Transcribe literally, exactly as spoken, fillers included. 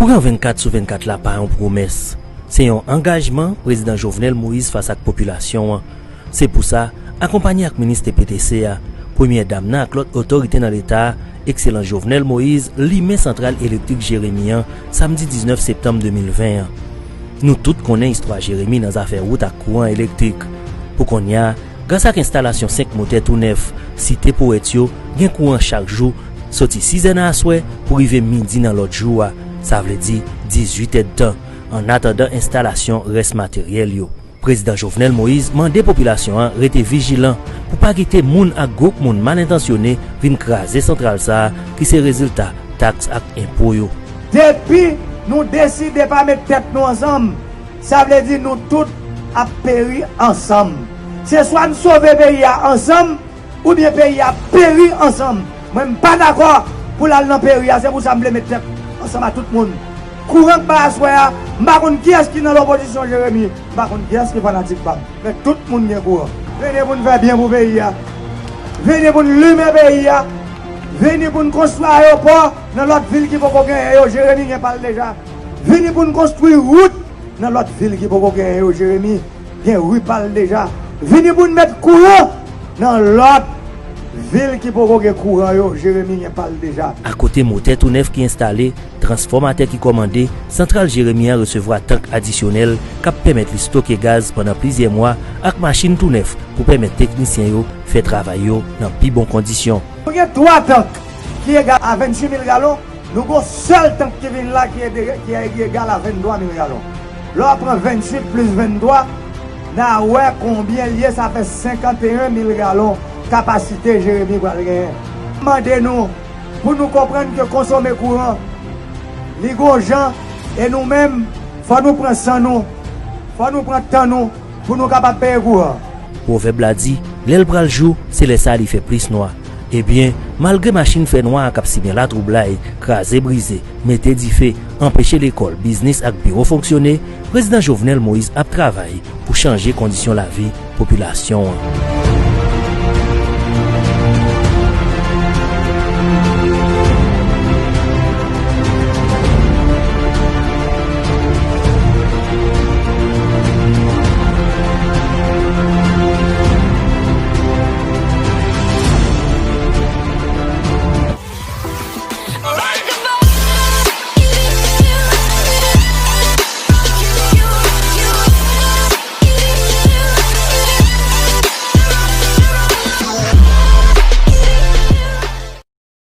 Kouran vennkat sou vennkat la pa yon pwomès. Se yon angajman Prezidan Jovenel Moïse fas ak popilasyon an. Se pou sa, akonpanye ak minis T P T C a, Premyè Dam nan ak lòt otorite nan Leta a, Ekselans Jovenel Moïse, limen santral elektrik Jeremi an, samdi diznèf septanm de mil ven an. Nou tout konnen istwa Jeremi nan zafè wout ak kouran elektrik. Pou kounye a, gras ak enstalasyon senk motè tou nèf, site powèt yo gen kouran chak jou, soti sizè nan aswè pou rive midi nan lòt jou a, sa vle di dizuit èdtan, annatandan enstalasyon rès materyèl yo. Prezidan Jovenel Moïse mande popilasyon an rete vijilan pou pa kite moun ak gwoup moun mal entansyone vin kraze santral sa a ki se rezilta taks ak enpo yo. Depi nou deside pa met tèt nou ansanm, sa vle di nou tout ap peri ansanm. Se swa n sove peyi a ansanm, oubyen peyi a peri ansanm. Mwen, m pa dakò pou l al nan peri a, se pou sa m vle met tèt ansanm a tout moun. Kouran k bay aswè a, m pa konn kiyès ki nan lopozisyon Jeremi, m pa konn kiyès ki fanatik pa m. Men tout moun gen kouran. Vini pou n fè byen pou peyi a. Vini pou n limen peyi a. Vini pou n konstwi ayewopò nan lòt vil ki poko genyen yo, Jeremi gen pa l deja. Vini pou n konstwi wout nan lòt vil ki poko genyen yo, Jeremi gen ri pa l deja. Vini pou n met kouran nan lòt vil ki poko gen kouran yo, Jeremi gen pa l deja. Akote motè tou nèf ki enstale, transfòmatè ki kòmande, santral Jeremi an resevwa tank adisyonèl k ap pèmèt li stoke gaz pandan plizyè mwa ak machin tou nèf pou pèmèt teknisyen yo fè travay yo nan pi bon kondisyon. Nou gen twa tank ki egal a venntuit mil galon. Nou gon sèl tank ki vin la ki ede, ki egal a venntwa mil galon. Lè w ap pran venntuit plis venntwa, n a wè konbyen l ye, sa fè senkanteyen mil galon kapasite Jeremi pral genyen. Mande nou pou nou konprann ke konsome kouran, li gon jan, e nou menm, fò nou pran san nou, fò nou pran tan nou, pou nou kapab peye kouran. Pwovèb la di, lè l pral jou, se lè sa a li fè plis nwa. Ebyen, malgre machin fè nwa a k ap simen latwoublay, kraze brize, mete dife, anpeche lekòl, biznis ak biwo fonksyone, Prezidan Jovenel Moïse ap travay pou chanje kondisyon lavi popilasyon an.